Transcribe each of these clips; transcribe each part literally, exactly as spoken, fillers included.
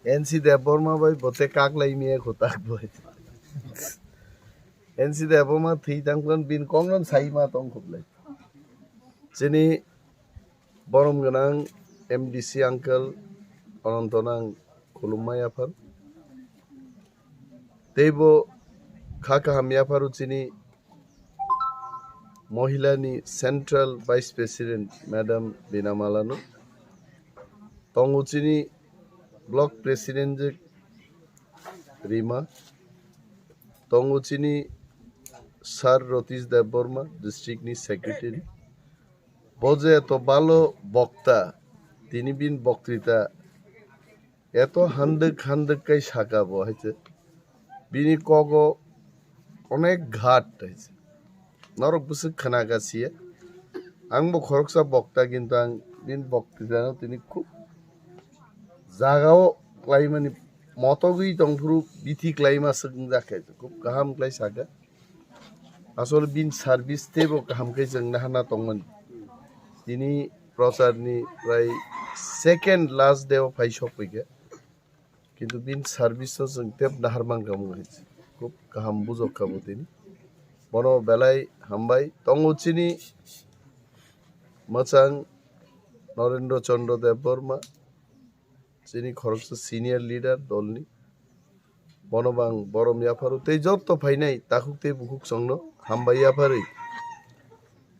N C Debbarma bai bote kaklai miya kotak bai. N C Debbarma thwi tangklan bin kongnan sai ma tong khublai. Chini borom gwnang M D C uncle Ananto nang khulumma yaphar. Teibo kha kaham yapharu chini Mohila ni Central Vice President Madam Bina Malano, tongo chini Block President je Rima, tongo chini Sir Ratish Debbarma, District ni Secretary. Bo je eto balo bokta, tini bin boktrita eto handwk handwk kai saka bo hai se. Bini kogo onek ghat hai se. Norok bwswk khna ka siya. Ang bo khoroksa bokta, kintu ang bini boktrita no tini khub jagao klaimani motogwi tongphuru bithi klaima swk wngjak khe khub kaham klai saka. Asole bin service teibo kaham khe chwng nahana tongmani. Tini procharni prai second last day o phai sokphaikha. Kintu bin service o chwng tep nahar mankha mung hai. Khub kaham bujok kha bo tini. Bono belai hambai. Tongo chini mwchang Narendra Chandra Debbarma, chini khoroksa senior leader dolni. Bono bang borom yapharu tei jotto phainai takhuk tei bukhuk chwngno hambai yapharwi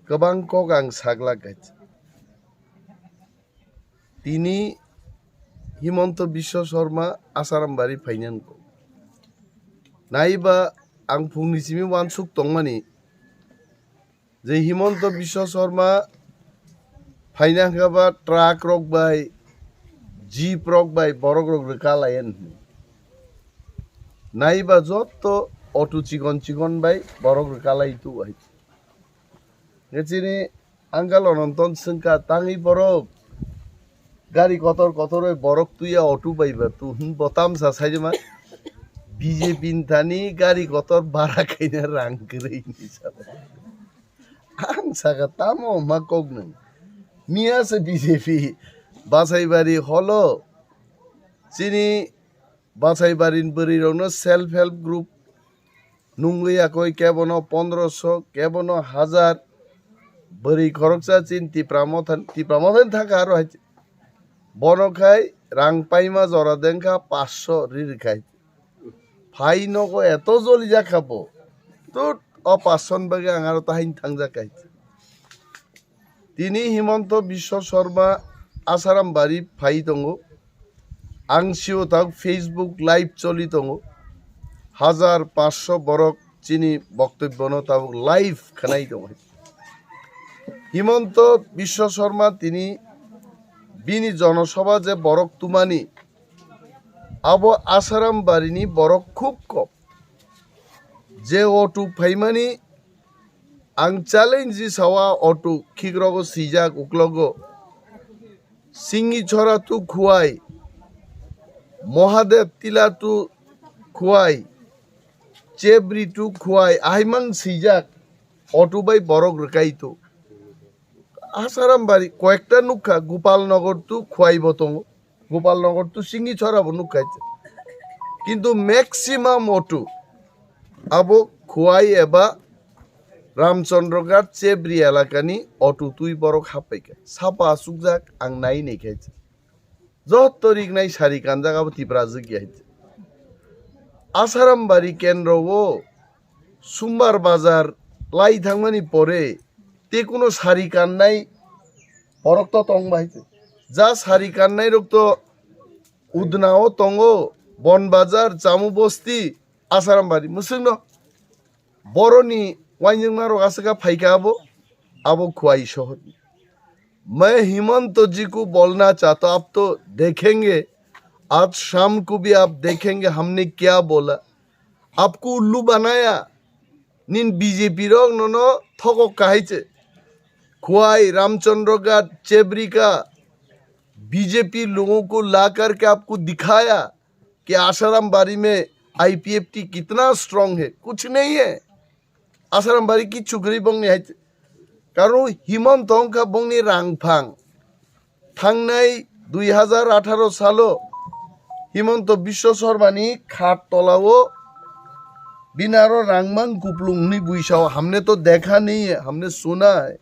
kwbang kok ang saglak hai. Tini Himanta Biswa Sarma Asaram bari phainani kok. Naiba ang phungni simi wansuk tongmani je Himanta Biswa Sarma phaina hwnkha ba truck rok bai, jeep rok bai borok rok rwka lai ani. Naiba jotto auto chikon chikon bai borok rwka lai tu hai. Nge chini uncle Ananton swngkha tangwi borok gari kotor kotor bai borok tuya auto bai ba tu hwn botam sa sai ma B J P ni thani gari kotor bara khaina rang kwrwi ni sa. Ang saka tamo ma kok nung. Miya se B J P Basaibari holo chini Basaibari ni bwrwi rokno self help group nungwi yakoi kebono pondroso kebono hazar bwrwi khoroksa chin Tipra mothan Tipra mothan thaka aro hai bono khai rang paima jora dengkha paanch sho ri rwkhai. Phai nogo eto joli jakha bo. Tut o paanch sho ni bagwi ang aro tahaini thangjak hai. Tini Himanta Biswa Sarma Asaram bari phai tongo. Ang sio tak Facebook live choli tongo. Hazar paanch sho borok chini boktobyo no tabuk live khanai tongo. Himanta Biswa Sarma tini bini jonosabha je borok tumani abo Asaram barini borok khub kom. Je auto phaimani ang challenge sawa auto khikrogo swijak uklogo. Singi chora tu khuai, Mohadev tila tu khuai, Chebri tu khuai, ahimang swijak auto bai borok rwkai tu. Asaram bari koyekta nukha Gopal Nagar tu khuai bo tongo. Gopal Nagar tu singi chora bo nukha. Kintu maximum auto abo khuai eba Ramchandra Ghat Chebri elakani auto twi borok happaikha. Sapa asukjak ang nai nai khe. Jotto riknai sari kanjak abo Tipra jwk ya. Asaram bari kendro o Sumbar bazar lai thangmani pore tei kuno sari kannai borok to tong bai. Ja sari kannai rok to Udna o tongo, Bon Bazar, Chamu Bosti, Asaram bari. Mwswkno boroni wainjwkma rok aswk kha phaikha abo, abo Khwai sohor. मैं हिमंत जी को बोलना चाहता हूँ, आप तो देखेंगे, आज शाम को भी आप देखेंगे हमने क्या बोला। आपको उल्लू बनाया, nin B J P rok nono thokok kahai se. Khwai, Ramchandra Ghat, Chebrika, B J P लोगों को ला करके आपको दिखाया कि आसाराम बारी में I P F T कितना strong है, कुछ नहीं है। Asaram bari kichu kwrwi bongni hai, karon Himanta wngkha bongni rangphang. Thangnai dui hazar atharo salo Himanta Biswa Sarma ni khat tola o bini aro rang mang kuplung hwnwi buisao, "हमने तो देखा नहीं है, हमने सुना है।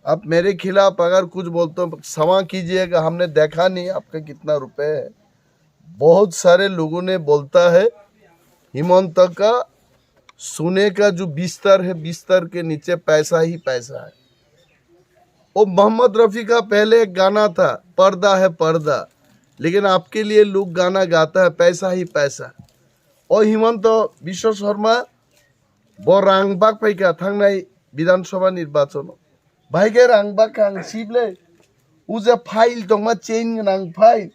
आप मेरे खिलाफ अगर कुछ बोलते हो, क्षमा कीजिएगा, हमने देखा नहीं आपका कितना रुपए है।" बहुत सारे लोगों ने बोलता है, हिमंत का सोने का जो बिस्तर है, बिस्तर के नीचे पैसा ही पैसा है। वो मोहम्मद रफी का पहले एक गाना था, पर्दा है पर्दा, लेकिन आपके लिए लोग गाना गाता है, पैसा ही पैसा। O Himanta Biswa Sarma, bo rang bak paikha thangnai Bidhan Sabha nirbachon o. Bahai khe rang bak kha ang sip le. O je file tongma chain gwnang file.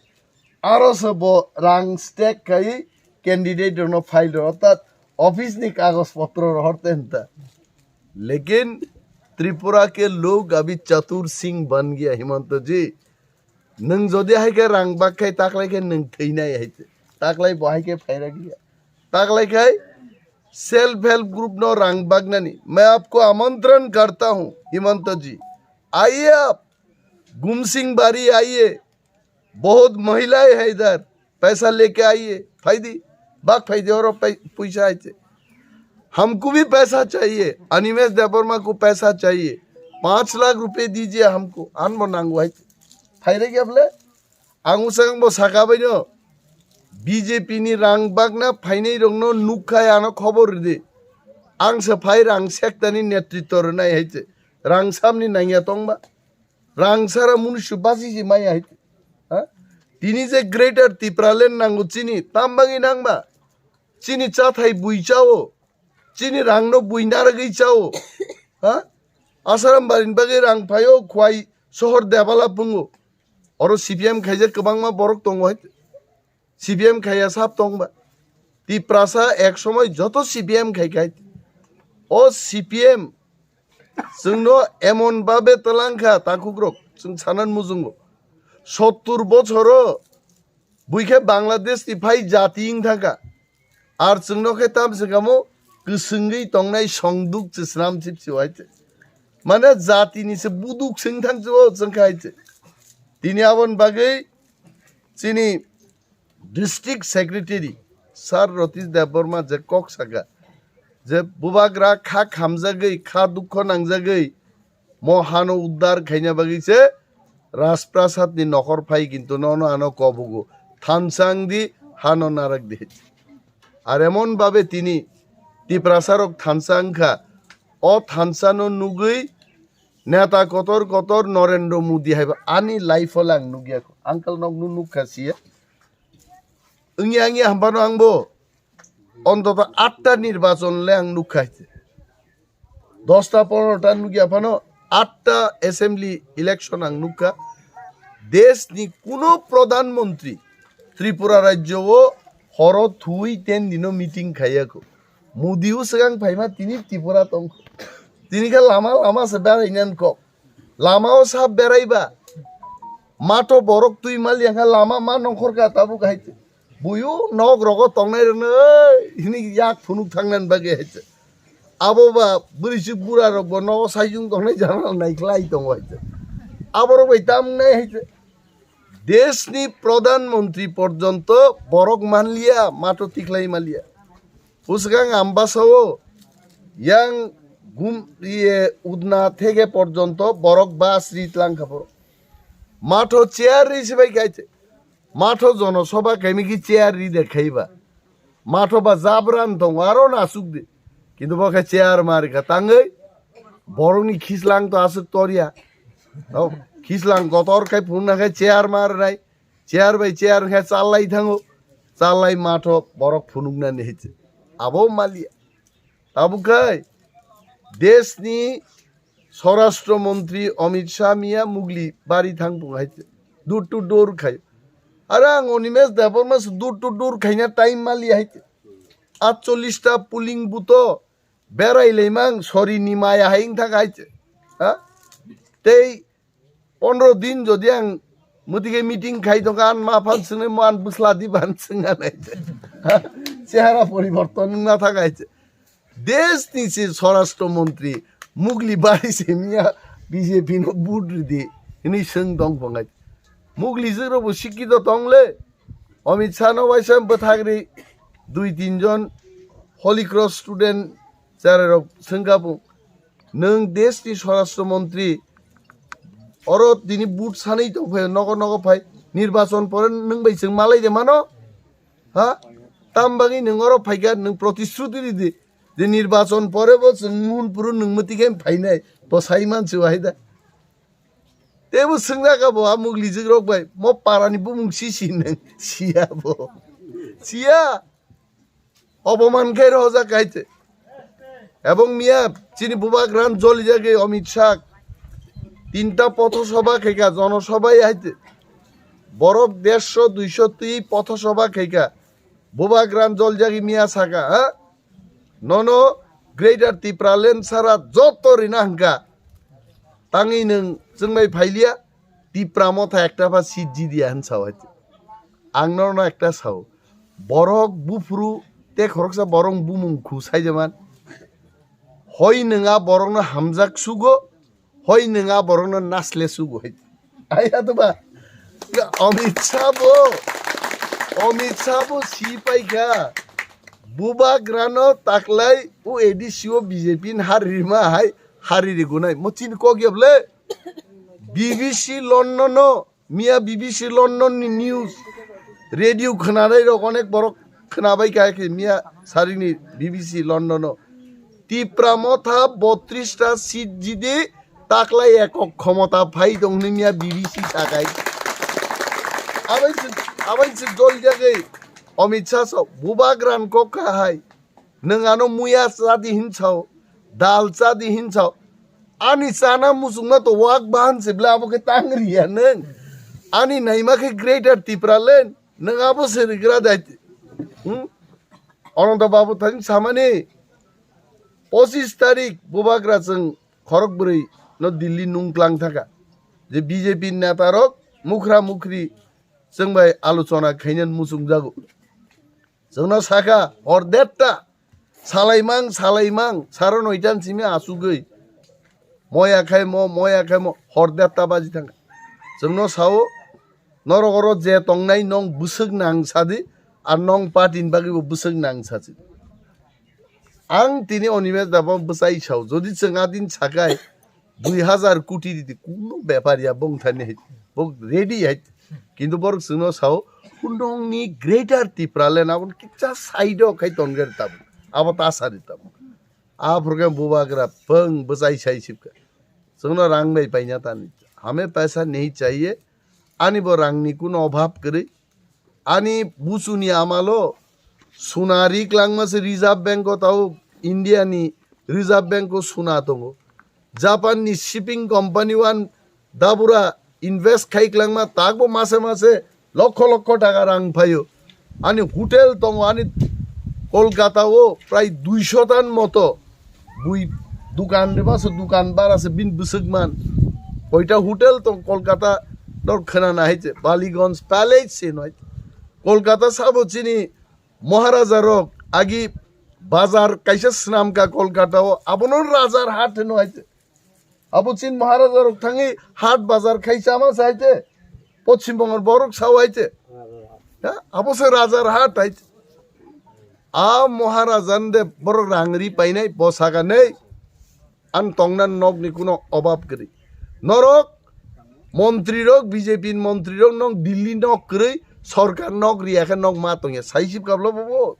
Aro se bo rang stack khai candidate rokno file rw, orthat office ni kagoj potro rw horte hinta. Lekin Tripura ke log abhi chatur singh ban gaya, Himanta ji. Nwng jodi hai khe rang bak khai taklai khe nwng thwinai hai te. Taklai bo hai khe phaira gaya. Taklai khai self help group no rang bak nani. मैं आपको आमंत्रण करता हूँ, हिमंत जी। आइए आप, गुमसिंग बारी आइए। बहुत महिलाएं हैं इधर, पैसा लेके आइए, phaidi, bak phaidi, oro pai-, puisa hai te. हमको भी पैसा चाहिए, अनिमेश देबबर्मा को पैसा चाहिए, पाँच लाख रुपए दीजिए हमको, anbo nango hai te. Phaire khe able, ang usang bo saka bai no, B J P ni rang bakna phainai rokno nukha, ano khobor ridi. Ang se phai rang sektani netritto rwnai hai te. Rang samni nangya tongba. Rang sara munusu basi si maya hai. Ha? Tini je Greater Tipraland nango chini, tam bangwi nangba. Chini chathai bui chao. Chini rangno bui naragwi chao. Ha? Asaram barin bagwi rang phaio, khwai sohor debala pungo. Oro C P M khaijak kwbangma borok tongo hai. C P M khaiya sab tongba. Tiprasa ek somoi joto C P M khai khai. O C P M chwngno emon babe twlang kha, takhukrok, chwng sanan mujungo. Sottur bochoro buikhe Bangladesh ni phai jati wng thangkha. Ar chwngno khe tam se kamo kwswngwi tongnai songduk se sram sip se hai te. Mane jati ni se buduk swng thang se o chwng khai te. Tini aboni bagwi chini District Secretary Sir Ratish Debbarma je kok saka, je bubagra kha khamjagwi, kha dukho nangjagwi mo hano uddar khaina bagwi se Rajprasad ni nokhor phai, kintu nono ano kobugo, thansa wng di, hano narak di. Ar emon babe tini Tiprasa rok thansa wngkha, o thansa no nugwi neta kotor kotor Narendra Modi haiba ani life o lang nugya kho. Uncle nok nu nukha siya. Wngya wngya hampano angbo ontoto atta nirbachon le ang nukha hai te. Dosta ponorota nukya phano atta assembly election ang nukha. Desh ni kuno pradhan mantri Tripura rajyo o horo thui ten dino meeting khaiya kho. Modi o swkang phaima tini Tripura tong kho. Tini khe lama lama se berai nan kok. Lama o sab berai ba. Mato borok twi mali ang kha lama ma nongkhor ka tabuk hai te. Buyu nok rogo tongnai rokno, "Ei," hini yak phunuk thangnan bagwi hai te. Abo ba bwrwi chwk bura rok bo nogo saijung tongnai jana nai khlai tongo hai te. Aborok bai tam nai hai te. Desh ni pradhan mantri porjonto borok manliya, mato tikhlai maliya. Bwswkang Ambasa o yang gum iye udna thege porjonto borok bas ri tlang kha borok. Matho chair ri sibai kaite. Matho jono soba kaimi ki chair ri de khaiba. Matho ba jabran tong aro nasuk de. Kintu bo khe chair mari kha tangwi borokni khislang to aswk torya. O khislang kotor khai phunna khe chair mar nai. Chair bai chair khe challai thango. Challai matho borok phunuknani hiche. Abo maliya. Tabuk khai deshni Swarashtra Mantri Amit Shah miya Mugli bari thang pung hai door to door khai. Are ang Animesh Debbarma se door to door khaina time mali hai. Atchollish ta polling booth o berai laimang sori ni maya hai wng thang hai. Ha? Tei pondro din jodi ang mutige meeting khai tongkha, an ma phan swngnai mo an bwsla di ban swngna nai. Chehara poriborton wngna thang hai. Desh ni se Swarashtra Mantri Mugli bari se miya B J P no vote ridi hini swng tong phang hai. Mugli jwk rok bo sikito tong le. Amit Shah no waisa bwthagri dui tin jon Holy Cross student chwrairok swngkha bw, nwng desh ni swarashtra montri, oro tini vote sanwi tongphai, nogo nogo phai, nirbachon pore nwng bai chwng malai de mano? Ha? Tam bagwi nwng oro phaikha, nwng protishruti ridi je nirbachon pore bo chwng Mohanpur o nwng mwtwi khe phainai, bo sai mansi wahai da. Tebo swngjak abo a muglijwk rok bai, mo para ni bumung si si nwng siya bo. Siya. Oboman khe rojak hai te. Ebong miya chini bubagra no jolijagwi Amit Shah tinta potho soba khaikha, jono soba hai te. Borok dersho duisho twi potho soba khaikha. Bubagra no jolijagwi miya saka, ha? Nono Greater Tipraland sara joto rina hwnkha. Tangwi nwng chwngbai phailiya, Tipra motha ekta pha seat jidiya hwn sao hai. Ang norno ekta sao. Borok buphuru te khoroksa borok bumung khu saijaman. Hoi nwng a borokno hamjak sugo, hoi nwng a borokno nasle sugo hai. Aya to ba. Amit Shah bo, Amit Shah bo si paikha. Bubagrano taklai o A D C o B J P ni hari rima hai hari rigunai. Mo chini kok yable. B B C London no, miya B B C London ni news radio khwnanai rok onek borok khwnabai kha khe miya sarini B B C London no. Tipra motha botris ta seat jidi taklai ekok khomota phai tong hwnwi miya B B C sakai. Abai se, abai se dol jagwi Amit Shah so bubagra no kok kha hai. Nwng ano muya chadi hinsao, dal chadi hinsao. Ani chana muchungma to wak bahan se bla abo khe tang riya nwng. Ani naima khe Greater Tipraland, nwng abo se rigra dai. Hmm? Ananta Babu thani samani pochis tarik bubagra chwng khorok bwrwi no Delhi nungklang thaka. Je B J P neta rok mukhra mukhri chwng bai alochona khaina muchung jago. Chwngno sakha, hor detta, salaimang, salaimang, saro noitan simi asugwi. Moya khaimo, moya khaimo, hor detta baji thangkha. Chwngno sao, norok oro je tongnai nong bwswk nang sadi, ar nong party ni bagwi bo bwswk nang sadi. Ang tini Animesh da bo bwchai sao, jodi chwng adin sakai, dui hazar koti ridi, kuno bepar ya, bong thani hai, bong ready hai. Kintu borok chwngno sao, kunongni Greater Tipraland aboni kisa side o khai tongger tabuk. Abo ta sari tabuk. A program bubagra pung bwchai sai sipka. Chwngno rang bai paina tani. Hame paisa nahi chahiye. Ani bo rangni kuno obhab kwrwi. Ani buchuni amalo suna ri klangma se Reserve Bank o tao India ni Reserve Bank o suna tongo. Japan ni shipping company wan dabura invest khai klangma takbo mase mase lokho lokho taka rang phaio. Ani hotel tongo, ani Kolkata o prai duisho tan moto bui dukan reba se dukan bara se bin bwswk man. Koita hotel tong Kolkata dor khwnana hai se Baliganj Palace se noi. Kolkata sabo chini Maharaja rok agi bazar kaisa swnamka Kolkata o, abono Rajar Hat hino hai se. Abo chini Maharaja rok thangwi hat bazar khai chama se hai se. Poschim Bongo borok sao hai se. Ha? Abo se Rajar Hat hai se. A Maharaja de borok rang ri painai bo saka nei. Ang tongna nokni kuno obab kwrwi. Norok montri rok, B J P ni montri rok nok Delhi nok kwrwi, sorkar nok riya khe nok ma tongya. Saisip kablo bobo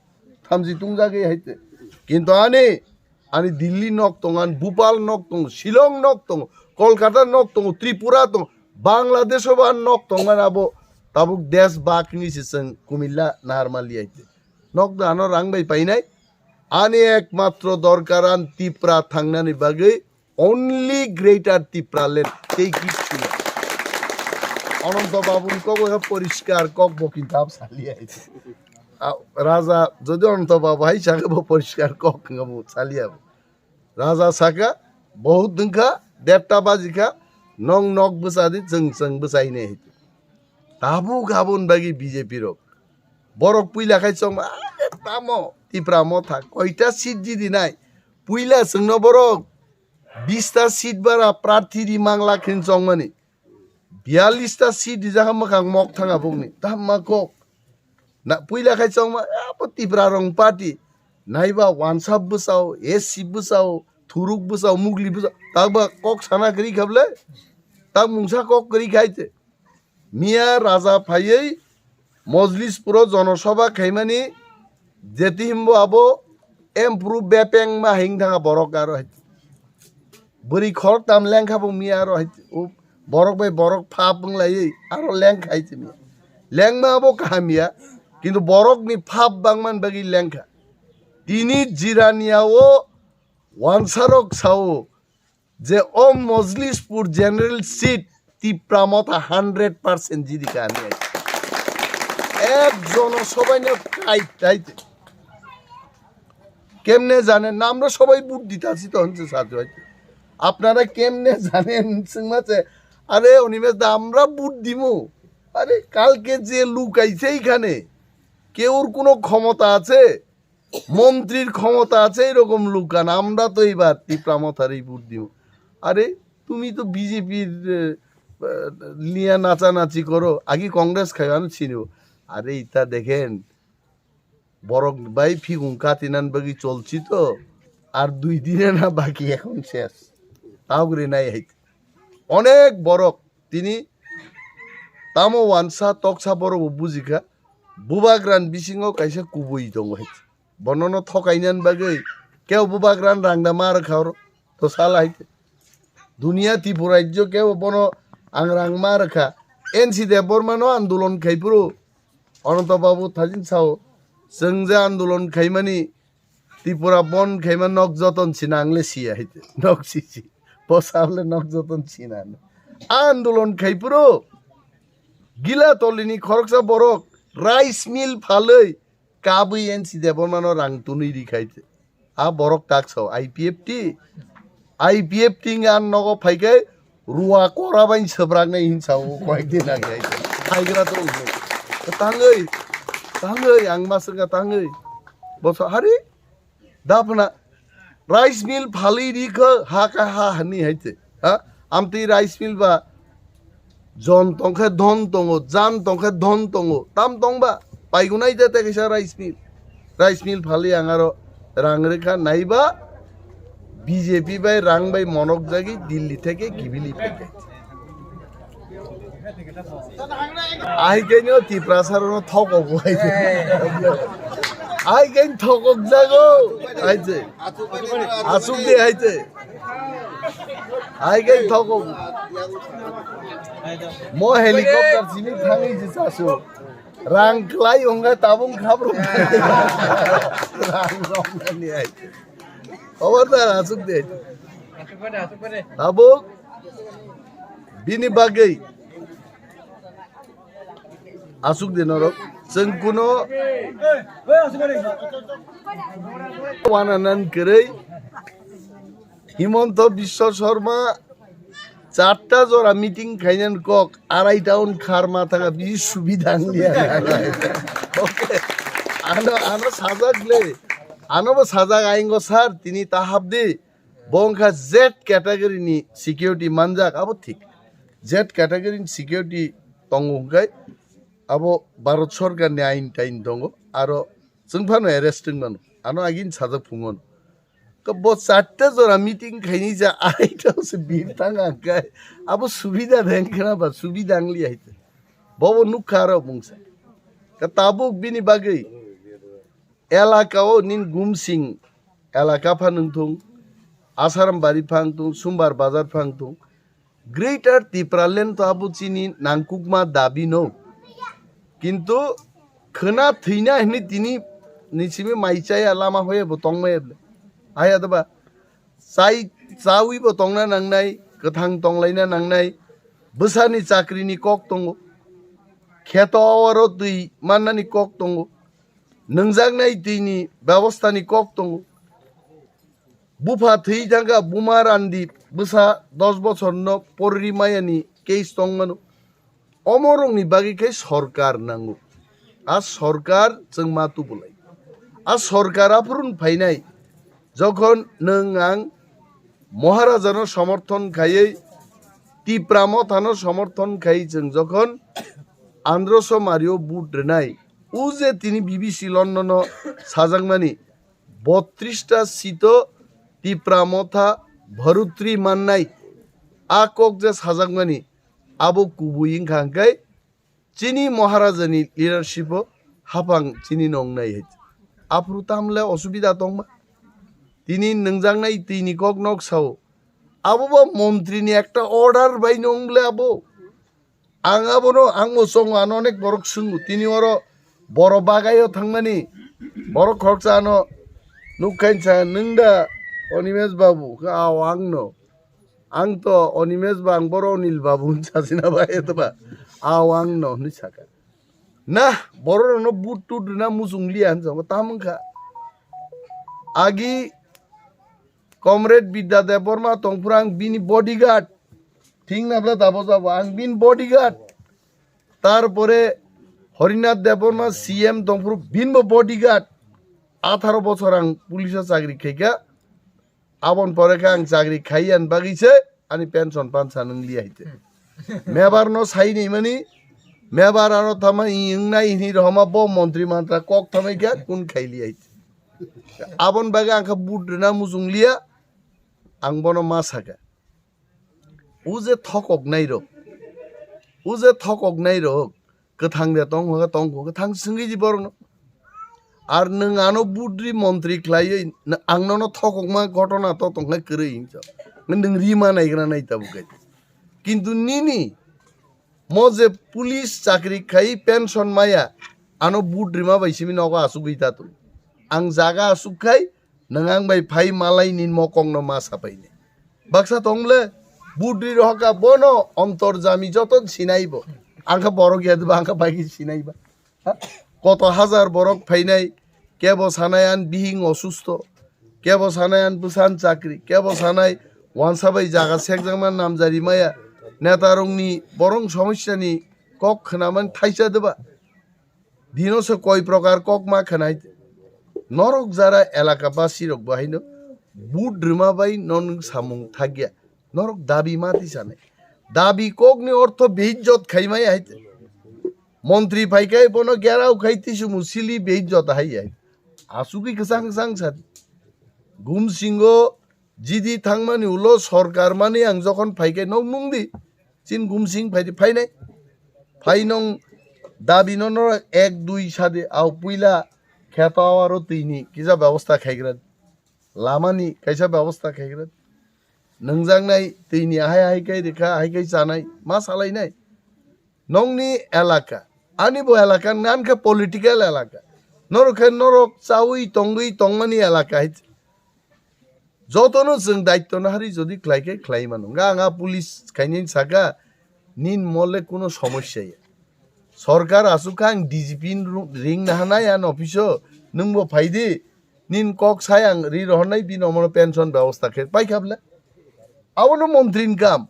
thamji tungjagwi hai te. Kintu ani, ani Delhi nok tongo, ani Bhopal nok tongo, Shillong nok tongo, Kolkata nok tongo, Tripura tongo, Bangladesh o ba nok tongmani abo tabuk desh bak ni se chwng kumilla naharmali hai te. Nok da ano rang bai painai. Ani ekmatro dorkar an Tipra thangnani bagwi only Greater Tipraland, tei kichu na. Ananta Babu ni kok bai poriskar kok bo kintab saliya. A, Raja jodi Ananta Babu hai saka bo poriskar kok nga bo saliya. Raja saka, "Bahut wngkha, derta bajikha, nong nok bwchadi, chwng chwng bwchainai," hai. Tabuk aboni bagwi B J P rok. Borok puila khai chongma, "Are tamo, Tipra motha, koita seat jidi nai? Puila chwngno borok bista seat bara prarthi ri mangla khin chongmani." Biyallis ta seat rijak ha mwkhang mok thang abukni. Tamo kok. Na puila khai chongma, "Abo Tipra rong party." Naiba wansap bwsao, S C bwsao, thuruk bwsao, mugli bwsao. Takba kok sana kwrwi kha bwle? Tak mungsa kok kwrwi khai te. Miya raja phaiwi Mojlispuro jonosabha khaimani jeti himbo abo empru bepeng ma hing thanga borok aro hai. Bwrwi khoroktam lengkha bo miya aro hai. O borok bai borok phap wnglaiwi aro lengkha hai miya. Lengma abo kaham ya, kintu borokni phap bangman bagwi lengkha. Tini Jirania o wansarok sao je o Mojlispur general seat Tipra Motha hundred percent jidi ka hinwi. Ek jono sobaino kai tai. কেমনে জানেন না? আমরা সবাই ভোট দিতে আসি তখন তো সাথে হয়তো। আপনারা কেমনে জানেন? সিংমাতে, আরে অনিমেষ দা, আমরা ভোট দিমু। আরে কালকে যে লোক আইছে এখানে, কেউর কোনো ক্ষমতা আছে? মন্ত্রীর ক্ষমতা আছে এরকম লোক? কারণ আমরা তো এবার তিপ্রা মথারেই ভোট দিব। আরে তুমি তো বিজেপির লিয়া নাচানাচি করো, আগে কংগ্রেস খাই আমি চিনব। আরে ইতা দেখেন, বরক ভাই ফিগুং কাটিনান বাকি চলছি তো, আর দুই দিনে না বাকি, এখন শেষ। তাও করে নাই হাইতে অনেক বরক তিনি tamo wansa toksa borok bo bujikha, bubagran bisingo kaisa kubui tongo hai. Bonono thokainani bagwi kebo bubagran rangda ma rwkha oro, to sala hai. Duniya Tripura rajyo kebo bono ang rang ma rwkha. N C Debbarmano andolon khai phuru Ananto Babu thajin sao, chwng je andolon khaimani Tripura bon khaima nok joton sina ang le siya hite. Nok sisi. Bosal le nok joton sina. Andolon khai puro. Gila tolini khoroksa borok rice mill phalwi kabwi N C Debbarmano rang tunui ri khaite. A borok tak sao I P F T. I P F T wngkha ang nogo phaikai rua kora bai swbraknai hin sao koyek din age. Haigra to wngkha. Tangwi, tangwi ang maswkha tangwi. Boso hari dapna rice mill phalwi ri kha ha ka ha hani haite. Ha? Amtwi rice mill ba Jon tongkhe dhon tongo, jan tongkhe dhon tongo. Tam tongba, paigunai de te kaisa rice mill. Rice mill phali ang aro rang rwkha naiba B J P bai rang bai monok jagi Delhi theke gibili phaikha. Ai kaino Tiprasa rono thokok bo ai. Ai kain thokok jago. Ai je. Asuk de ai je. Hai kai thokok. Mo helicopter simi thangwi je chasu. Rang klai ongkha tabung khabrum. Rang rong ni ai. Khobor da asuk de. Tabuk bini bagwi. Asuk de norok. Chwng kuno wananan kwrwi Himanta Biswa Sarma charta jora meeting khainan kok arai ta on kharma thanga bisi subidha angliya. Okay. Ano, ano sajak le. Ano bo sajak aingo sir, tini ta habdi. Bo wngkha Z category ni security manjak, abo thik. Z category ni security tongo hwnkhe abo Bharat Sarkar ni ain tain tongo, aro chwng phano arrest wng mano, ano agini sajak phungo. Ka bo charta jora meeting khaini ja aita se bir tang angkai, abo subida deng khna ba subida angli aita. Bobo nukha aro mungsa. Ka tabuk bini bagwi elaka o nin Gumsing elaka pha nung thung, Asaram bari pha nung thung, Sumbar bazar pha nung thung. Greater Tipraland to abo chini nangkukma dabi no. Kintu khwna thwina hinwi tini ni simi mai chaya lama hoye bo tongmaya bole. Aya da ba chai chawi bo tongna nangnai, kwthang tonglaina nangnai, bwsani chakri ni kok tongo, kheto oro twi mannani kok tongo, nungjaknai twi ni bebosta ni kok tongo. Bupha thwi thangkha, buma randi bwsa dos bochor no porri maya ni case tongmano. Omorokni bagwi khe sorkar nango. A sorkar chwng ma tubulai. A sorkar aphuru phainai. Jokhon nwng ang Maharajano somorthon khaiwi, Tipra Mothano somorthon khaiwi chwng jokhon Andro Somario vote rwnai, O je tini B B C London o sajakmani, bottrista sito Tipra Motha Bharutri mannai, a kok je sajakmani, abo kubui wngkha hwnkhe chini Maharajani leadership o haphang chini nongnai hai. Aphuru tamle osubida tongma? Tini nwngjaknai twi ni kok nok sao. Abo ba montri ni ekta order bai nong bole abo. Ang abono, ang bo chongo, ano onek borok swngo. Tini oro boro bagaio thangmani, borok khoroksa ano nukhain sa, "Nwng da Animesh babu?" Khe, "Ao, ang no." Ang to Animesh ba, ang boro Anil babu hwn sasina ba, eto ba. "Ao, ang no," hwnwi saka. Na, borok rokno but tut rwna muchung liya hwn chongo, tamo wngkha. Agi Comrade Bidya Debbarma tongphuru ang bini bodyguard. Thik na bwla tabo jabo, ang bini bodyguard. Tarpore Harinath Debbarma C M tongphuru bini bo bodyguard. Atharo bochor ang police o chakri khaikha. Aboni pore khe ang chakri khaiya ni bagwi se ani pension pansa nwng liya hai te. Mebar no sai ni mani, mebar aro thama i wngnai hini rohoma bo montri mantra kok thamai khe kun khai liya hai te. Aboni bagwi ang kha but rwna muchung liya, ang bono ma saka. O je thokoknai rok, o je thokoknai rok, kwthang de tong hwnkhe tong kho, kwthang swngwi di borokno. Ar nwng ano budri montri khlaiwi, n-, ang nono thokokma ghotona to tongkha kwrwi hinwi sa. Nwng rima naigra nai tabuk khe. Kintu nini mo je police chakri khai pension maya, ano but rima bai simi nogo asugwi ta tong. Ang jaga asuk khai, nwng ang bai phai malai nin mokong no ma sapai ni. Baksa tong le, budri rohoka bono ontor jami joto sinai bo. Ang kha borok ya ba, ang kha bai sinai ba. Ha? Koto hajar borok phainai, kebo sanai an bihing osusto, kebo sanai an bwsan chakri, kebo sanai wansa bai jaga sekjakma namjari maya, neta rokni borong somosya ni kok khwnaman thaisa de ba. Dino se koi prokar kok ma khwnai. Norok jara elaka basi rok bo haino but rwma bai no nwng samung thakya. Norok dabi ma tisanai. Dabi kok ni ortho beijjot khaimai hai. Montri phai khai bono gerao khai tisumu sili beijjot hai hai. Asugwi kwchang kwchang sadi. Gumsingo jidi thangmani ulo sorkar mani ang jokhon phai khe nok nung di. Chin gumsing phai di, phainai. Phai nong dabi no norok ek dui sadi, au puila kheto aro twi ni kisa bebosta khaigra. Lama ni kaisa bebosta khaigra. Nwngjaknai twi ni ahai ahai kai rikha, ahai kai chanai, ma salainai. Nokni elaka, ani bo elaka, nan khe political elaka. Norok khe norok chaui tongwi tongmani elaka hai. Jotono chwng daitto no hari jodi khlai khe khlai mano. Nga, nga police khainai saka, nin mole kuno somosya ya. Sorkar asuk kha ang D G P ni ru-, ring na hanai an office o, nwng bo phai di, nin kok sai ang ri rohornai bini omono pension bebosta khe pai kha bwle. Abono montri ni kam.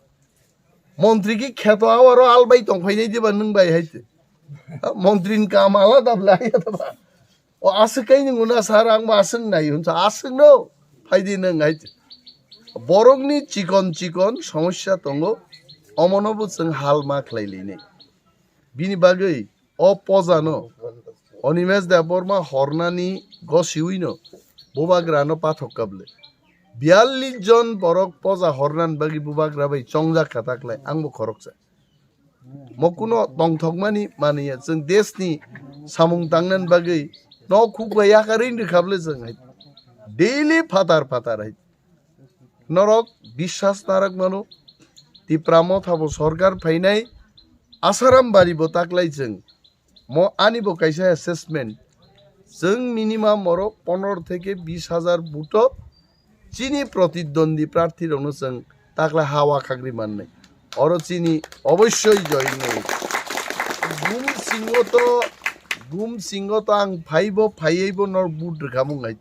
Montri ki kheto awaro albai tongphainai diba nwng bai hai se. Montri ni kam alada bwle, hai da ba. O aswk kai nwng una sir, ang bo aswk nai hwn sa, aswk no phai di nwng hai se. Borok ni chikon chikon somosya tongo, omono bo chwng hal ma khlai linai. Bini bagwi o poja no Animesh Debbarma hornani gosiwi no bubagra no pathok kable. Biyallis jon borok poja hornani bagwi bubagra bai chongjak kha taklai, ang bo khoroksa. Mo kuno tongthokmani manwi ya, chwng desni samung tangnani bagwi nok khuk bai yakarwi rwkha bwle chwng hai. Daily phatar phatar hai. Norok biswas narwk mano, Tipra Motha bo sorkar phainai, Asaram bari bo taklai chwng. Mo ani bo kaisa assessment. Chwng minimum oro pondro theke bis hajar buto chini protidwandi prarthi rokno chwng takla hawa khagri mannai. Oro chini obossoi join nai. Gum singo to, gum singo to ang phaibo, phaibo nor but rwkhamung hai.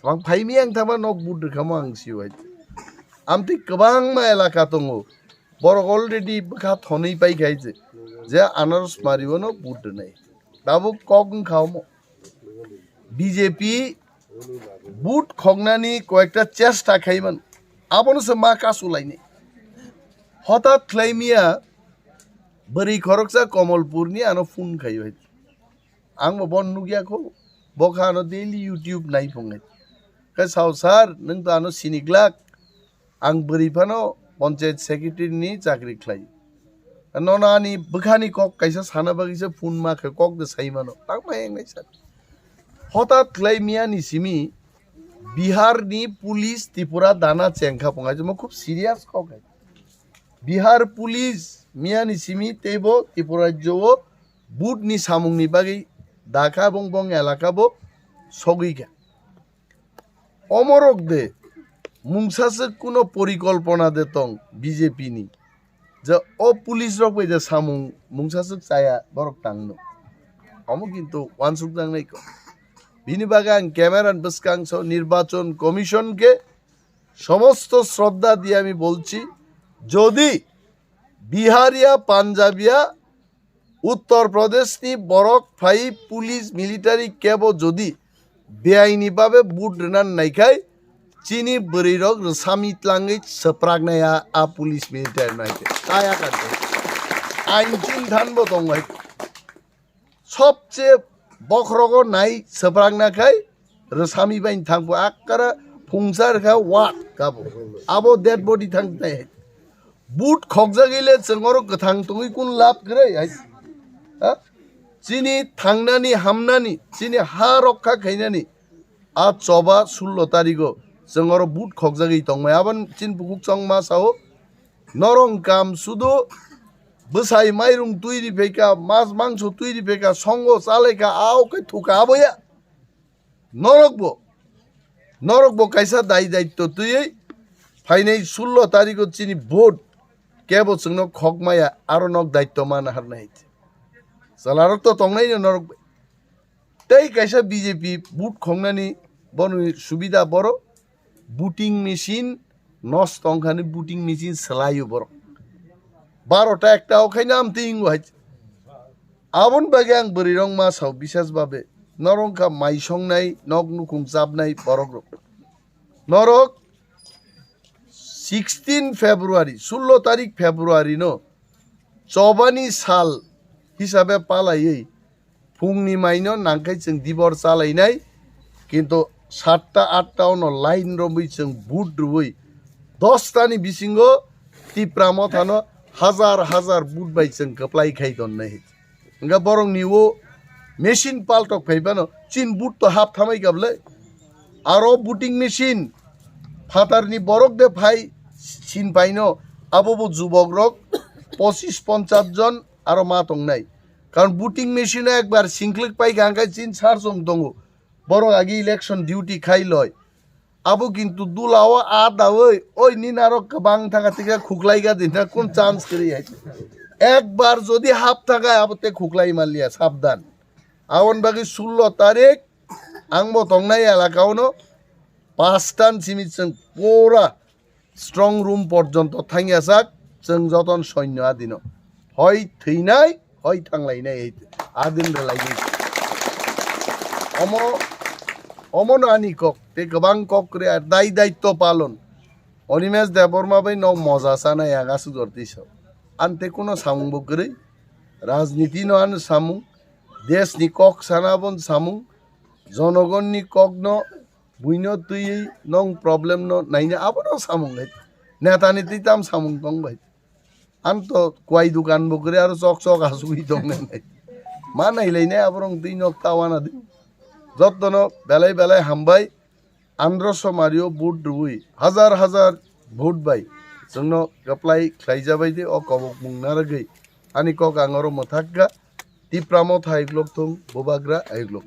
Ang phaimi ang thangma nok but rwkhamung ang sio hai. Amtwi kwbangma elaka tongo. Borok already bwkha thonwi pai khai je. Je Anaros Mario no but rwnai. Tabuk kok wngkha omo. B J P but khoknani koyekta chesta khaiman. Abono se ma kasu laini. Hotat khlaimiya bwrwi khoroksa Komolpurni ano phone khaio hai. Ang bo bon nukya kho, bo kha ano daily YouTube nai phungnai. Khe sao, "Sir, nwng to ano sini glak, ang bwrwi phano panchayat secretary ni chakri khlai. Nono ani bwkhani kok kaisa sana bagwi se phone ma khe kok de sai mano." Tangma engnai sir. Hotat khlai miya ni simi Bihar ni police Tripura dana chengkha phungnai, mo khub serious kok hai. Bihar police miya ni simi teibo Tripura rajyo o vote ni samung ni bagwi dakha bong bong elaka bo sogwi kha. Omorok de mungsaswk kuno porikolpona de tong B J P ni, je o police rok bai de samung mungsaswk chaya borok tangno. Omo kintu wansuk jangnai ko. Bini bagwi ang camera ni bwskang so Nirbachon Commission ke somosto shraddha diye ami bolchi, jodi Bihariya, Punjabiya, Uttar Pradesh ni borok phai police military kebo jodi beaini babe vote rwna naikhai, chini bwrwi rok rwsami tlangwi swpraknai a, a police military naikhe. Kaya kante. Ain chin than bo tong hai. Sobche bokhrogo nai swprakna khai rwsami bai thangbo akkara phungsa rwkha wat kabo. Abo dead body thang tai. Vote khokjagwi le chwng oro kwthang tongwi kun lab kwrwi hai. Ha? Chini thangnani, hamnani, chini ha rokha khainani. A choba sullo tarigo chwng oro vote khokjagwi tongmai. Aboni chini bukhuk chongma sao, norong kam sudu bwsai mairung twi riphaikha, mas mangso twi riphaikha, songo chalaikha, ao khe thuka aboya. Norokbo, norokbo kaisa dai daitto twiwi phainai sullo tarigo chini vote kebo chwngno khokmaya, aro nok daitto mana harnai. Chwlarok to tongnaino norok bai. Tei kaisa B J P vote khoknani bono subida boro voting machine nosto wngkhani voting machine swlaio borok. Barota ekta o khaina amtwi ingo hai. Aboni bagwi ang bwrwi rok ma sao bisas babe. Norok wngkha mai songnai, nok nukhung chapnai borok rok. Norok sixteen February, sullo tarik February no chobani sal hisabe palaiwi phungni maino nangkhai chwng dibor chalainai, kintu satta atta ono line romwi chwng vote rwui dostani bisingo Tipra Mothano hazar hazar vote bai chwng kwplai khai tonnai. Hwnkhe borokni o machine paltok phai phano chin vote to hap thamai kable. Aro voting machine phatarni borok de phai sin paino, abo bo jubok rok pochis ponchas jon aro ma tongnai. Karon voting machine o ekbar singklwk paikha hwnkhe chin sar chong tongo. Borok agi election duty khai loi. Abo kintu dula o a dawi, oi ni narok kwbang thanga tika khuklai ga dinha kun chance kwrwi hai. Ekbar jodi hap thanga abo te khuklai manliya, sabdan. Aboni bagwi sullo tarik ang bo tongnai elaka ono pastan simi chwng pura strong room porjonto thangya sak chwng joton soinyo adino. Hoi thwinai, hoi thanglainai, hoi adin rwlainai. Omo, omo no ani kok, te kwbang kok kwrwi ar dai daitto palon. Animesh Debbarma bai nok moja sana yaga sujor tisa. Ante kuno samung bo kwrwi. Rajniti no ano samung. Desh ni kok sana bon samung. Jonogon ni kok no buino twiwi nong problem no naina abono samung hai. Neta ni twi tam samung tong bai. Anto kwai dukan bo kwrwi aro chok chok asugwi tong nai. Ma nai lai nai aborong twi nok tawana di. Jotto no belai belai hambai. Andro somari o vote rwui hazar hazar vote bai chwngno kwplai khlai jabai di o kobok mung narwgwi ani kok ang oro mwthak kha. Tipra Motha ayuk lok thung, Bubagra ayuk lok.